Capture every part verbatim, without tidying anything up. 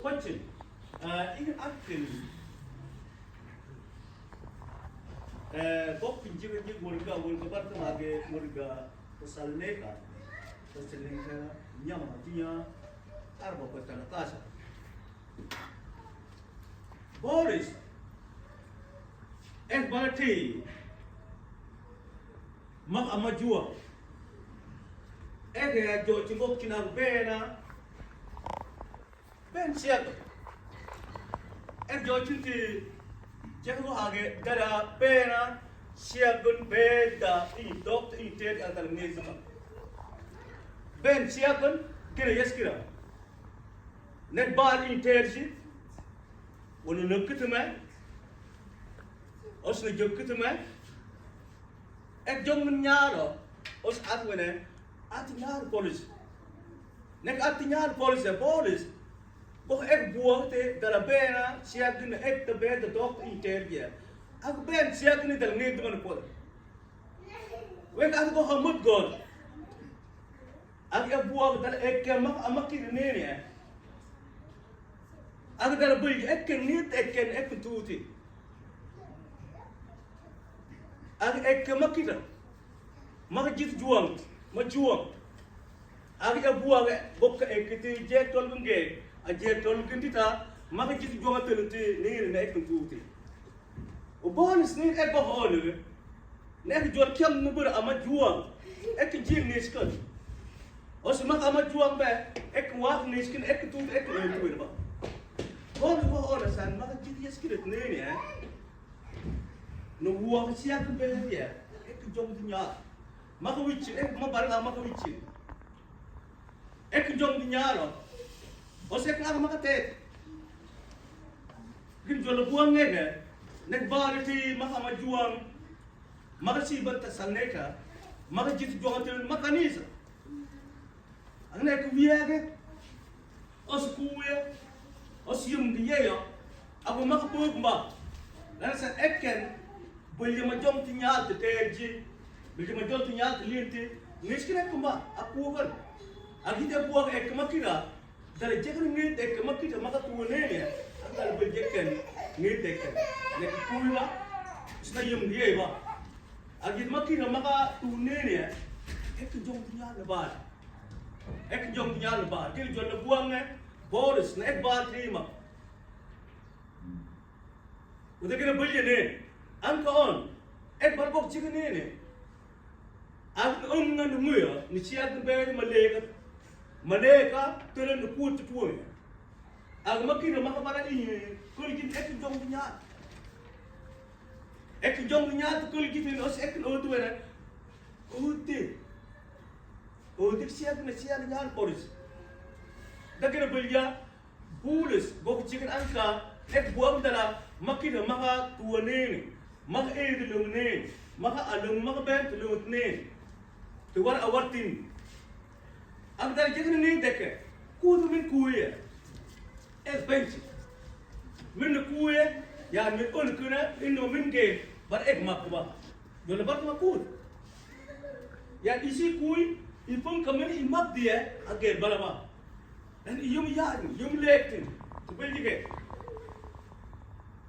Question. Ah, in akin. Eh, bok kin jiga jig wurga, wurga barka mage, wurga Tesalonika. Tesalonika, nyama, tinya, arba ko tala kasa. Boris. Eh, balati. Mak ama jua. Eh, ya jo, chingok kinag bena. Ben siak. Ek jo chinti jeng go hage dara bena siak gun beda i dok i ted antal ngezuma. Ben siak gun kira yeskira. Nek bar i ted si. Wani nukkutume. Os na jukkutume. Ek jong nyalo. Os at wene. At nyalo police. Nek at nyalo police, police. Go ek buang te dala bena siak din ek te beda dok interview. Ak ben siak din dala ngin teman pol. Wek at go hamut god. Ak ek buang dala ek ke mak amak kiri nene. Ak dala bui ek ke nit ek ke ek tuti. Ak ek ke makita. Maka jit juang, ma juang. Ak e buage, bokka ek kiti jek tol nge, a jek tol nge tita, maka jit juang a tol ti, ni, ni, na ek tuti. U bonis ni ek bok hol, ni ek jor kiam nubur ama juang, ek jil ni skan. Os maka ama juang be, ek wak ni skan, ek tuti, ek tuti ba. Bonis bok hol san, maka jit yes kit ni, ni, eh. No wak siak be, ya, ek jong dunya. Maka wichin, ek ma barang maka wichin. Ek jong dunya lo. Os ek maka tet. Gin jolo buang ngeke. Nek bari ti maka ma juang. Maka si banta salneka. Maka jit juang tel maka nisa. Ang na ek wiage. Os kuye. Os yum diye yo. Abu maka buk mba. Lan sa eken. Bulje ma jong tinyal te teji. Bulje ma jong tinyal te linti. Ngiskin ek kumba. Aku kan. Agi te buang ek makira. Dara jekan ngit ek makita maka tuwa nene. Dara bulje ken ngit ek ken. Nek kuye ba. Sna yum diye ba. Agi makira maka tuwa nene. Ek jong tinyal ba. Ek jong tinyal ba. Kiri jong na buang ne. Boris na ek ba trima. Uda kena bulje ne. Anka on. Ek bar bok chika ne ne. Ak um ngan muya. Ni siak be maleka. Maleka tele ni kut tuwe. Ak makira maka bara ini. Kuli kin ek jong tinyal. Ek jong tinyal kuli kin os ek no tuwe na. Ute. Ute siak na siak nyal polis. Da kena bulje. Bulis, bok chicken anka, ek buang dala, makita maka tuwa nene, maka edi lung nene, maka alung, maka ben tu lung nene. Tu war awar tin. Ak dala jekan ni deke, kutu min kuye. Es bench. Min kuye, ya min un kuna, ino min ge, bar ek makba. Jona bar kuma kutu. Ya isi kuy, ipung kamani imak dia, age balaba. Dan iyum ya, iyum lektin. Tupel jike.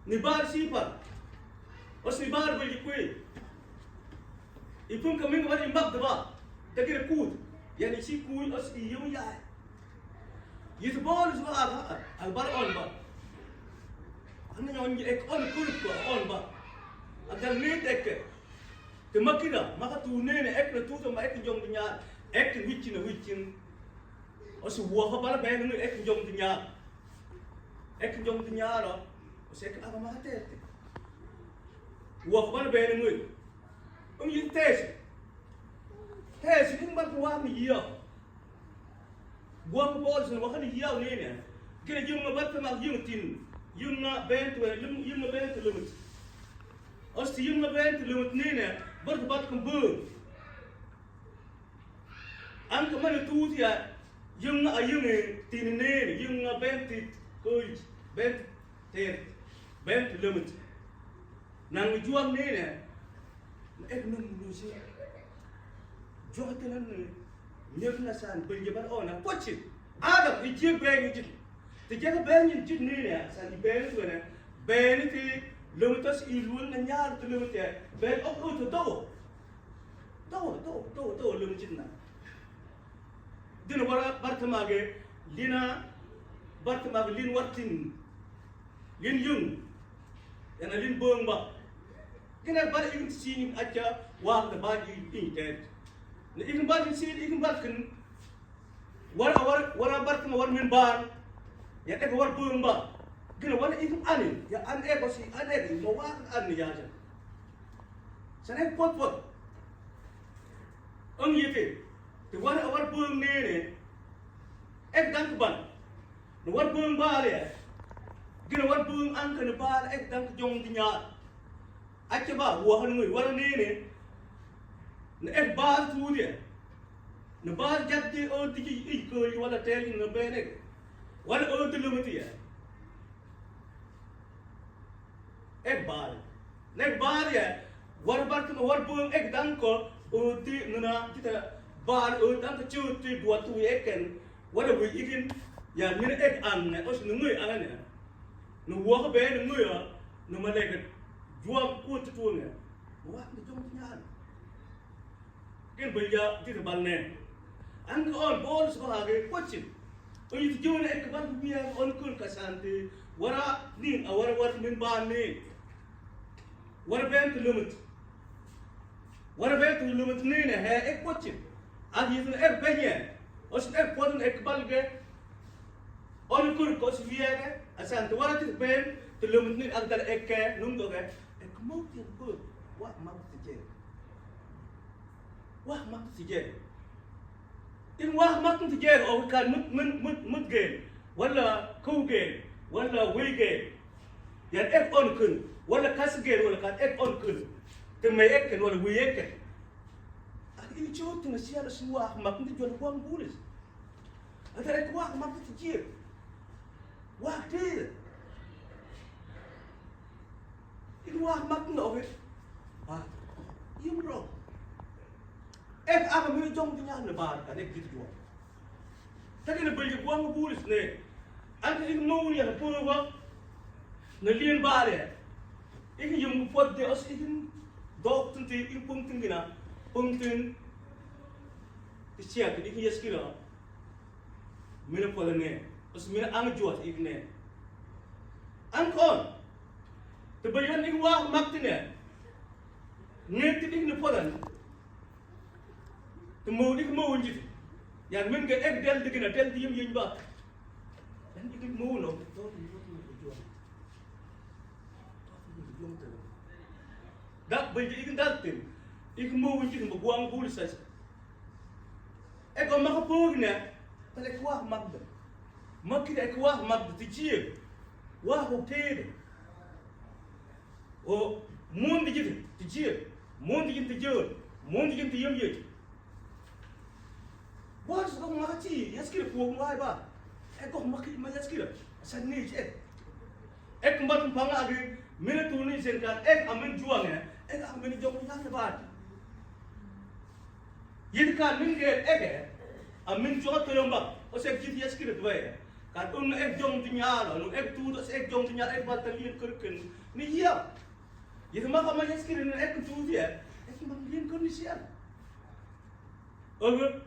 Ni bar sipar. Os ni bar bel jikuy. Ipung kamani kamani imak daba. Dagir kut. Ya isi kuy, os iyum ya. Yit bol is ba, al bar on ba. Ang nyon ek on kuy ko on ba. Ang nit ek. Te makira, maka tu nene, ek na tu ma ek jong dunya, ek wichin, wichin. Os waka bala ben ngi ek jong dunya. Ek jong dunya lo. Os ek aga maka tete. Waka bala ben ngi. Um yin tesi. Tesi, ning ba kuwa mi yo. Buang bol sin wakan yau nene. Kira yung nga bat kama yung tin. Yung nga ben tu, yung, yung nga ben tu lumut. Os yung nga ben tu lumut nene. Bat bat kumbu. Ang kamani tu tia. Yung nga ayung tin nene. Yung nga ben tit kuj. Ben tit. Ben tu lumut. Nang juang nene. Na ek nung lusi. Juang tenan ne. Nyer na san bel jeban ona. Pochin. Adam, ijir ben ijir. Ti jek beni jit nene, sa i beni tuene, beni ti lumi tos i lun na nyar ti lumi ti, beni ok ut do. Do, do, do, do, lumi jit na. Dina wara bartama ge, lina, bartama ge, lin wartin, lin yung, yana lin bong ba. Gina bar in sini aja, wang da bar in, in tet. Na in bar in sini, in bar kin, Wara, wara, wara bartama wara min bar. Ya ek wara bung ba. Gina wara ikum anin. Ya an ek osi, an ek ma wara an ya ja. San ek pot pot. Ang yete. Ti wara, wara bung nene. Ek dang ban. Wara bung ba le. Gina wara bung an kan ba ek dang jong dinya. Acca ba, wahanu ngui, wala nene. Na ek bar tudia. Na bar jaddi o digi i ko wala teli na bene. Wala o dulu mutia. Ek bar. Na ek bar ya. Wala bar kuma wala bung ek dangko o di nuna kita bar o dangko cuti dua tu eken. Wala wi ikin ya mina ek ang na os nungui ang na. Nu waka be nu nguya, nu maleke juam ku tutuanga. Wa ni jong tinyal. Ken baya di bal ne. Ang on bol so hage question. O yi jong ek bal biya on kun kasante. Wara ni awara war min ba ni. Wara ben tu lumut. Wara ben tu lumut ni ne he ek question. Agi tu ek benye. Os ek podun ek bal ge. Oni kur kos wiege, asan tu wala ti ben, tu lumut ni agdal ekke, nung doge, ek mau tin kur, wa mak ti je. Wa mak ti je. In wa mak ti je, o kan mut, mut, mut, mut gen, wala kau gen, wala wei gen. Yan ek on kun, wala kas gen, wala kan ek on kun. Te me ek ken, wala wei ek ken. Ak in chot na siya la sin wa mak ti je, wala bulis. Ata ek wa mak ti je. Wa ti. In wa mak no he. Ba. Yum ro. Ek aka mi jong dinya na bar ka ne git juwa. Tagi na beli buang bulis ne. Anta in no ya na puro ba. Na lien bare. In yum pot de os in dok tun ti in pung tun gina. Pung tun. Ti siya in yaskira. Mina podan ne, os mina ang juat ik ne. Ang kon, te bayan ik wa mak ti ne. Nge ti ik ne podan. Te mo ik mo unjit. Yan min ga ek del di gina del di yim yim ba. Yan ik mo no, to to to juat. Dak bayan ik dal tin. Ik mo unjit mo buang bul sa. Eko maka pugna, pale kwa magda. Makida eko wa magda, ti jie. Wa ho kede. O, mundi jite, ti jie. Mundi jin ti jie. Mundi jin ti yem ye. Wa su ko maka ti, yaskira ko wa ba. Eko maki ma yaskira. Sa ni je. Ek mbat panga agi, mina tuni sen kan, ek amin juang ya, ek amin jong na ba. Yit kan min ge ek, amin jong to yom ba, o se jit yaskira dua ya. Kan un ek jong dinyal, un ek tu dos ek jong dinyal, ek bat talin kurkun, ni ya. Yit ma kama yaskira ni ek tu dia, ek ma lin kun ni siya. Oke.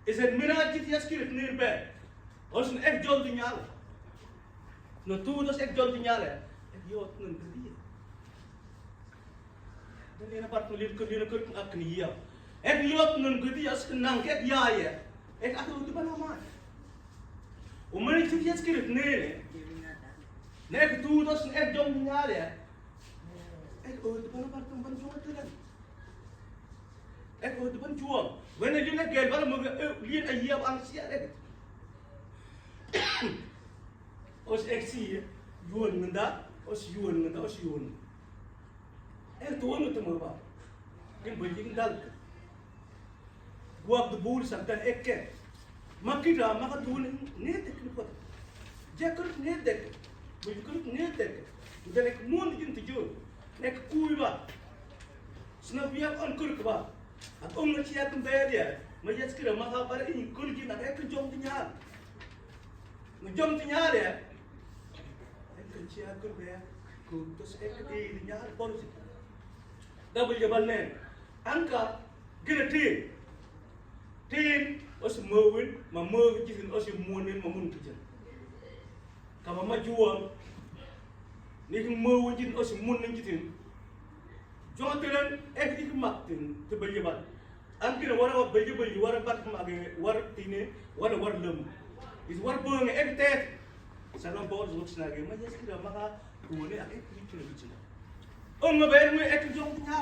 Isen mina jit yaskira ni be. Osin ek jol dinyal. No tu dos ek jol dinyal. Ek yot nun gadi. Dan ina part no lir kun lir kun ak ni ya. Ek yot nun gadi as nang ek ya ya. Ek atu tu bana ma. O mina jit yaskira ni ne. Ne ek tu dos ek jol dinyal. Ek o tu bana part no ban jol dinyal. Ek o tu ban juang. Wene lina gel bala mo, eh, lina iya bang sia ek. Os ek si, yuan ngenda, os yuan ngenda, os yuan. Ek tuan tu mo ba. Kin bajing dal. Guak de bul sa dan ek ke. Makida, maka tuan ne tek ni pot. Jekul ne tek. Bujukul ne tek. Udah ek mun jin tuju. Ek kui ba. Sina biak on kurk ba. At ong na chiat mbaya dia. Ma yaskira ma ha bara in kulgin at ek jong dinyal. Ni jom ti ñaar ya. Ekka cia kul be ya. Ku tos ekka ti ñaar pol si. Double jabal nen. Anka gina tin. Tin, o si mawin, ma mawin jitin, o si munin, ma mun jitin. Kaba ma juwan. Ni ki mawin jitin, o si munin jitin. Jom ti len, ekka ti ki mak tin, ti bal jabal. An kina wara wa belji belji wara bat mage wara tine wara wara lem. Is wara bang ek tet. Sana bor zuk snage ma jes kira maka kuone ak ek kira kira. Ong ma ben me ek jong nya.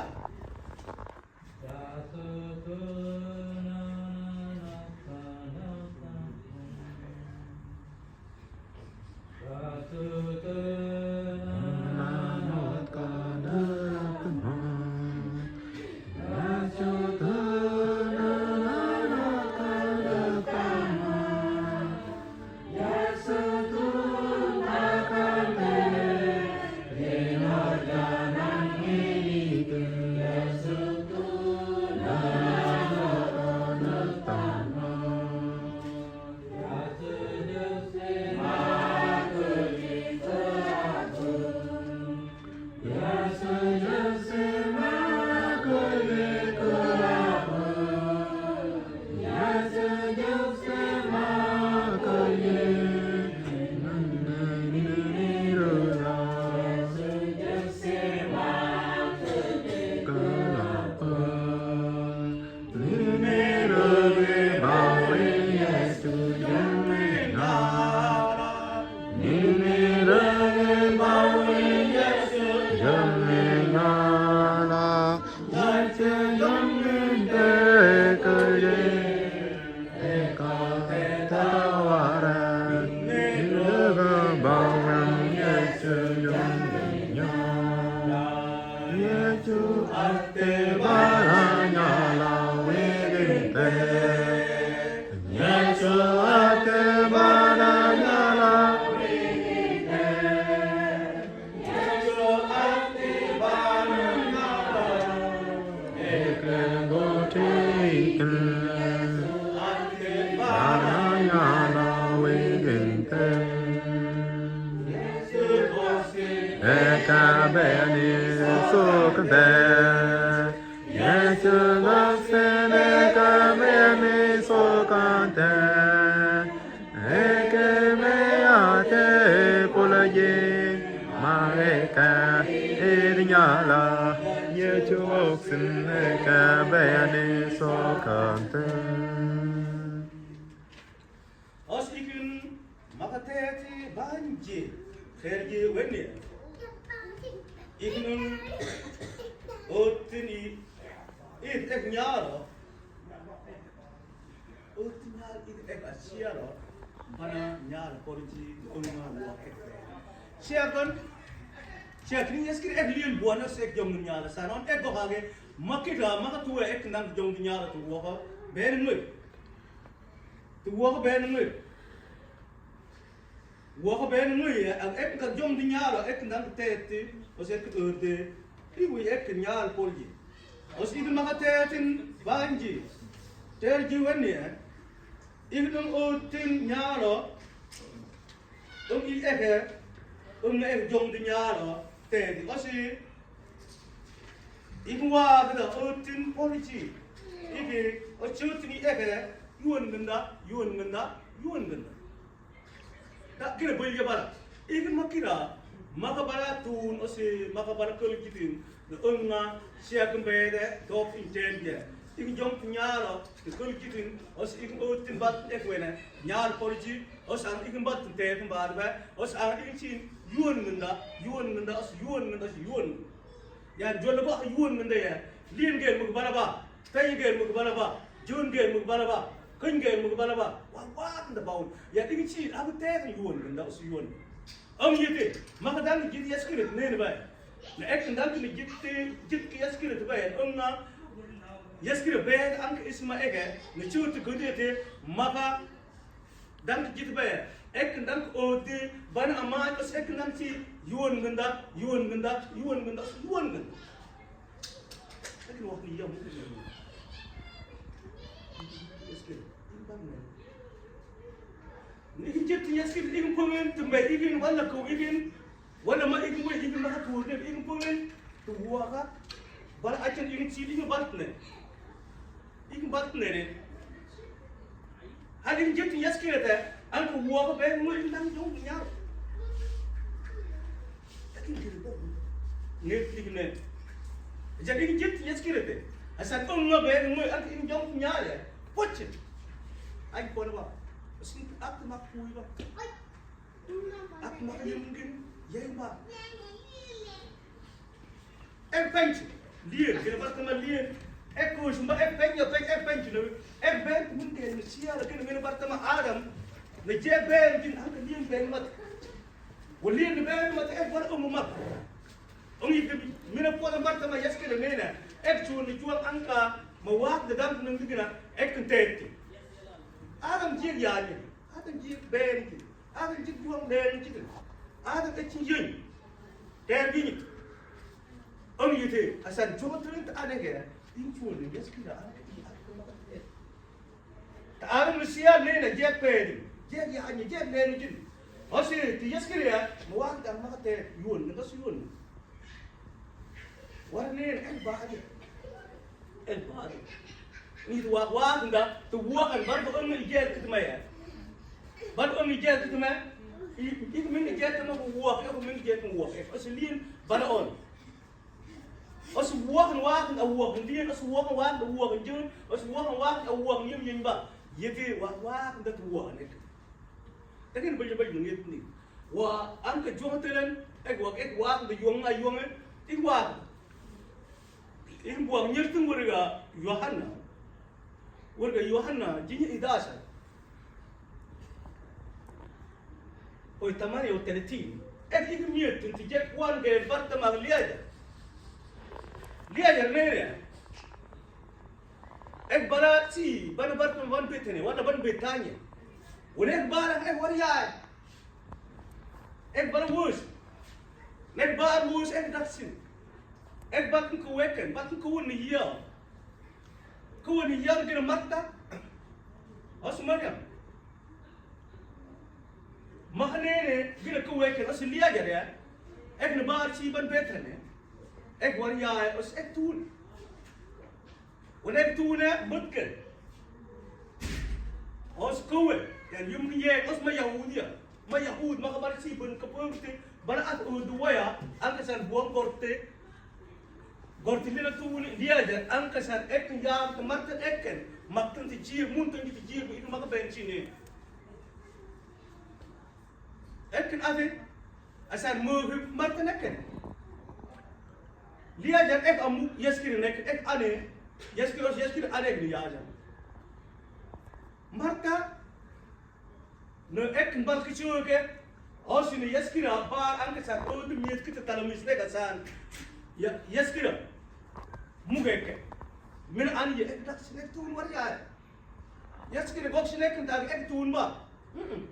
Eka beni sukante. Yesu goksen eka beni sukante. Eke me ate pulaji ma eka idiñala. Yesu goksen eka beni sukante. Os ikin makateti banji, kerji wenni. Ikin otin i, it ek ñaro. Otin ñaro, it ek asiaro. Bana ñaro, korji, unma, wa ek. Siakan, siakan, eskir ek lien buana sek jong ñaro. Sanon ek go hage, makita, makatue ek nan jong ñaro tu waka. Ben ngui. Tu waka ben ngui. Waka ben ngui, ak ek ka jom di ñaro, ek nan teti, os ek ode, iwi ek ñal polji. Os ikin makatetin banji, terji wenni, ikin otin ñaro, um i ek, um na ek jom di ñaro, teti, os i, ikin wa kada otin polji, ikin, os otin i ek, yuan ganda, yuan ganda, yuan ganda. Da kira bal jabal. Ikin makira, makabala tun, os i makabala kal jitin, na unga, siakan bede, dok in ten dia. Ikin jong ti ñaro, na kal jitin, os ikin otin bat ek wena, ñaro polji, os ang ikin bat te ikin bat ba, os ang ikin sin, yuan ganda, yuan ganda, os yuan ganda, os yuan. Yan jual ba yuan ganda ya. Lien gel muk bala ba. Tay gel muk bala ba. Jun gel muk bala ba. Kun gel muk bala ba. Wa, wa, ganda baun. Ya, ikin sin, aku te yuan ganda, os yuan. Ang yete, maka dang jit yaskirit nen ba. Na ek dang ni jit, jit ki yaskirit ba. Ang na yaskirit ba, ang isma ege. Na chut gudete, maka Dang jit ba, ek dang ode, bana ama, os ek dang si, yuan ganda, yuan ganda, yuan ganda, yuan ganda. Ek wak ni yam. Yes, ke. In bang ne. Ni Ikin jettin yaskir, ikin pungen, tumbe ikin, wala ko ikin, wala ma ikin we, ikin maka tuur de, ikin pungen, tu waka, bala acan ikin sili, ikin baltne. Ikin baltne de. Hal ikin jettin yaskir te, anka waka be, mo ikin dang jong nyar. Lakin diri bo. Nge ikin ne. Jadi ikin jettin yaskir te. Asan ko nga be, mo anka ikin jong nyar ya. Pocin. Ay pon ba. Asin ak mak kui ba. Ak mak yum gin, yai ba. Ek penci, lien, gina bartama lien. Ek kush, ma ek penci, ek penci, ek penci, no. Ek ben, mun ke, ni sia, la gina, gina bartama Adam. Na je ben, gin, anka lien ben mat. Wa lien ben mat, ek bar umu mat. Ong itu, mina po bartama yaskir nena. Ek cuan, ni cuan anka, ma wak, da dam, nung gina, ek kenteti. Adam je ya, Adam je ben, gin. Adam jik juang leen jik. Adam e ci yun. Ter bi ni. Om yite, asan jong tren ta ane ke. In cuan ni yaskir ane ke. Ta Adam ni sia nena jek pedi. Jek ya ane, jek leen jik. Osi, ti yaskir ya, mo wan dan maka te yun, ni kasu yun. Wara nena, ek baje. Ek baje. Ni tu wak wak nda, tu wak an bar ko ong ijel kit maya. Bar ko ong ijel kit maya. I, i min ijel kit ma ko wak, ko min ijel ko wak. Osi lien bar on. Osi wak an wak nda wak lien, osi wak an wak nda wak jun, osi wak an wak nda wak yum yum ba. Yete wak wak nda tu wak ne. Takin baje baje nget ni. Wa anka juang telen, ek wak, ek wak, da juang nga juang, eh, ik wak. Ik wak nyertung warga Yohana. Warga Yohana, jinya idasa. Oi tamani o teletin. Ek ik mietun ti jek wan ge bartama liaja. Liaja nere. Ek bara si, bana bartama ban Betani, wana ban Betania. Wala ek bara ek wari yai. Ek bara wus. Nek bara wus ek daksin. Ek bara kun kuweken, bara kun kuwun ni yau. Kuwun ni yau gina Marta. Osu Mariam. Mahanene gina kuweken, osu liaja ya. Ek ni bara si ban Betani. Ek wari yai, osu ek tun. Wala ek tune mutke. Os kuwe, yan yum ye, os ma Yahudiya. Ma Yahud, ma kabar si bun kapurte, bala at uduwaya, angkasan buang gorte. Gorte lila tune, liaja, angkasan ek yam, martan eken, maktan ti jir, muntan ti jir, bu itu maka benci ne. Ekin ade, asan muhib Marta neken. Liaja ek amu, yaskiri neken, ek ane, yaskiri os, yaskiri ane liaja. Marta, no ek mbal kichuke, osi ni yaskiri bar angkasan, o du miet kita talamis nekasan. Ya, yaskiri. Mugeke. Min an ye ek dak sinek tun wari ya. Yaskiri gok sinek nda ek tun ba. Mm-mm.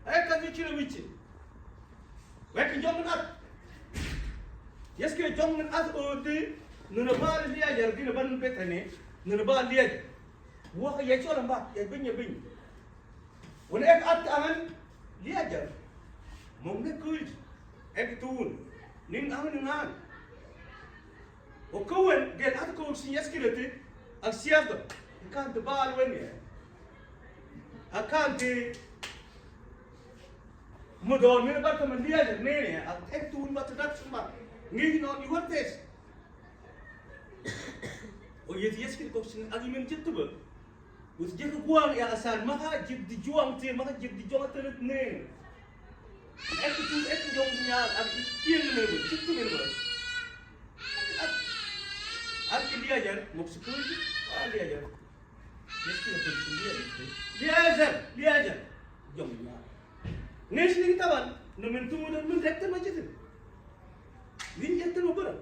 Ek ka wichi na wichi. Wek jong at. Yaskiri jong at o di. Nuna ba liaja, gina ban Betani. Nuna ba liaja. Wah ya chola ba. Ya bin, ya bin. Wala ek at angan liaja. Mong ne kuj. Ek tun. Nin angan ngan. O kawen, gel at kawen sin yaskiri te, ak siyato, kan te bal wen ya. Akan te, mo don, mi bartama liaja, ne, ne, ak ek tun bat dak sumba. Ngi no, i wates. O yet yaskiri kawen sin, ak imen jet tu ba. Us jek guang ya asan, maka jek di juang te, maka jek di juang te ne. Ek tu, ek jong nya, ak tiang ne, jek tu ne. Ak, ak liaja, mok sekali, ah, liaja. Yaskiri kawen sin liaja. Liaja, liaja. Jong nya. Ngesin taban, no min tu, no min rekta ma jete. Nin yette no bara.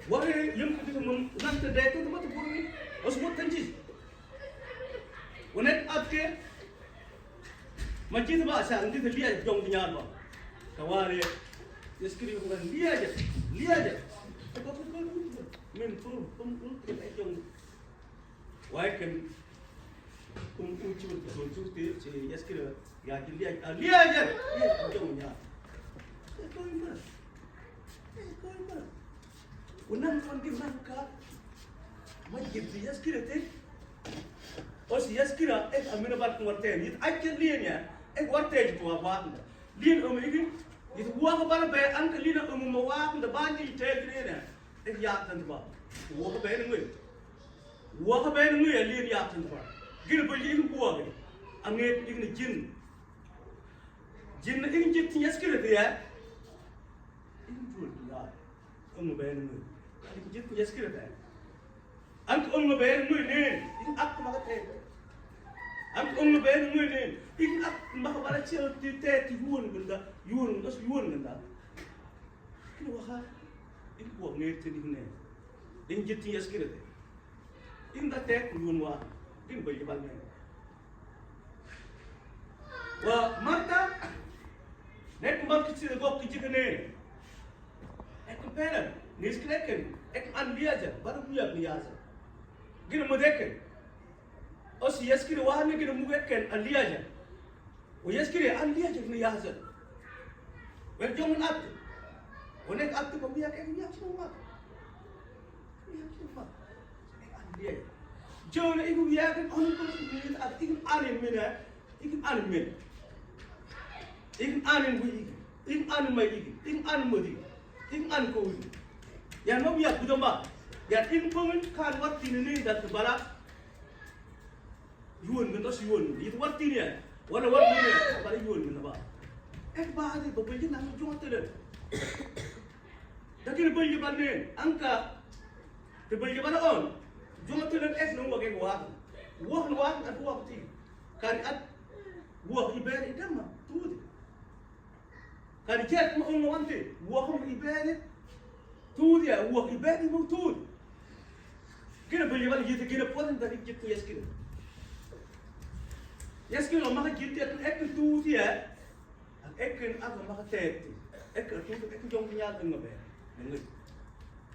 Wari yum kutu mun nante dai kutu matu burmi. Os mut tanjis. Wanet atke. Majid ba sa andi liaja jong dinyar ba. Kawari. Yaskiri ko liaja. Liaja. Ko ko ko. Min tu pun pun jong. Wai ken. Un, un chibur, un chibur, si, si, yaskira, ya, ya, ya, ya, ya, ya, ya. Unan kon ki manka. Ma jibdi yaskira te. O si yaskira, ek amina bat kon warte. Yit akken lien ya. Ek warte jitu wa ba. Lien um igin. Yit wa ka bara be anka lien um ma wa da ba ni te lien ya. Ek ya tan ba. Wa ka be ni ngui. Wa ka be ni ngui ya lien ya tan ba. Gin ba lien wa ka. Anget igin jin. Jin na in jit tin yaskira te ya. In jul ya. Ong be ni ngui. In jit tin yaskira te. An ong be ni ngui ne. In ak maka te. An ong be ni ngui ne. In ak maka bara chel ti te ti yuon ganda. Yuon ganda, yuon ganda. Kini waka. In wa nge te ni ne. In jit tin yaskira te. In da te ku yuon wa. Gin ba yi ba ne. Wa Marta, nek Marta si gok ki jikene. Ek pelen, nis kleken, ek an liaja, baru muyak ni yaja. Gin mudeken. O si yaskiri wa ne gin mudeken an liaja. O yaskiri an liaja ni yaja. Wel jong at. O nek at ko muyak ek muyak si muyak. Jona igu wiakin, onu ko minit at, ikin anin mina, ikin anin min. Ikin anin wi, ikin anin mai, ikin anin modi, ikin anin ko wi. Yan ma wiak budon ba. Yan ikin pungin kan wat tini ni dat bala. Yuon min, dos yuon min. Itu wat tini ya. Wala wat tini ya. Bala yuon min ba. Ek ba adi, ba beli na mi jual tele. Dakin beli ba ne, angka. Te beli ba na on. Jual tele ek nung wake wa. Wa wa at wa ti. Kari at wa iberi dama. Tudi. Kari jet ma ong wante, wa ong iberi. Tudi ya, wa iberi mo tudi. Gina beli ba yite gina poden dari jitu yaskina. Yaskina lo maka jitu ya, ek tudi ya. Ek ken aga maka teti. Ek tudi, ek jong nyal ngabe. Ngi.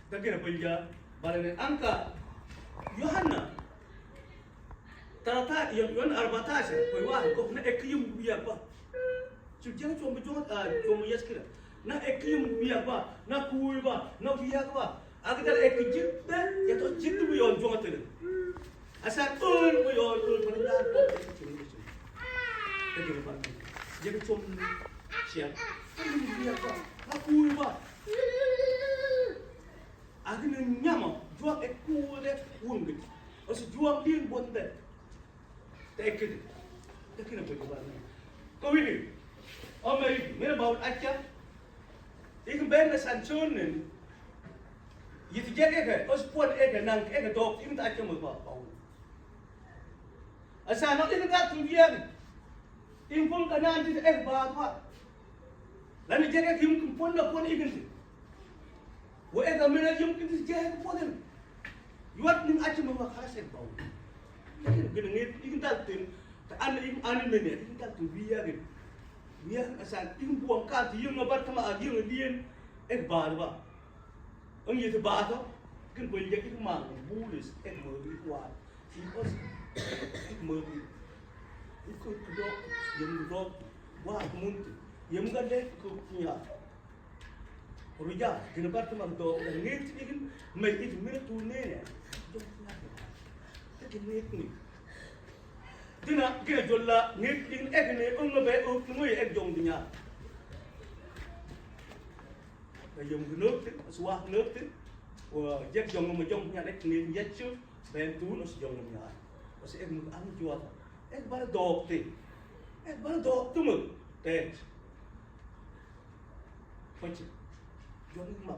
Dakin beli ba ne angka Yohana. Tala ta, yon, yon arba ta se, koi wa, ko na ek yum wiak ba. Su jeng chom, chom, ah, chom yaskira. Na ek yum wiak ba, na kui ba, na wiak ba. Agi dal ek jit be, ya to jit bu yon jong tele. Asa un bu yon, un bu na, un bu yon. Ek yum ba. Jeng chom siap. Wiak ba, na kui ba. Agi na nyama, juang ek kule wungit. Osi juang lin bonde. Tekini. Tekini beli ba ne. Ko wini. O me, mira ba un acha. Ikin ben na sanchon nen. Yiti jek eke, osi pon eke, nang eke dok, ikin ta acha mo ba, ba un. Asa no ikin ta tu wiak. Ikin pon kanan ti ek ba ba. Lani jek ek ikin pon na pon ikin ti. Wa ek amena yum kin dis jek poden. Yuat ning achi mo wa karas ek bau. Lakin gina nget ikin dal tin. Ta an ikin ani mene ikin dal tin wiya gin. Wiya asan ikin buang ka ti yung abar tama ag yung lien. Ek ba ba. Ang yete ba to. Kin ko yek ikin ma bulis ek mo ikin wa. Ikin mo ikin. Ikin dok yum dok. Wa munti. Yum ga dek ko ya. Ruja, gina bar tama do, ngit igin, mai it mira tu ne ne. Jong nya. Te gina ngit ni. Dina, gina jolla, ngit igin ek ne, ung be, uk, ngui ek jong nya. Na yum gnuk tin, suah gnuk tin. Wa, jek jong ma jong nya, ek ne, nya chu, ben tu, no si jong nya. Wa si ek mu ang jua. Ek bar dok tin. Ek bar dok tu mu. Te. Pachi. Juang ma.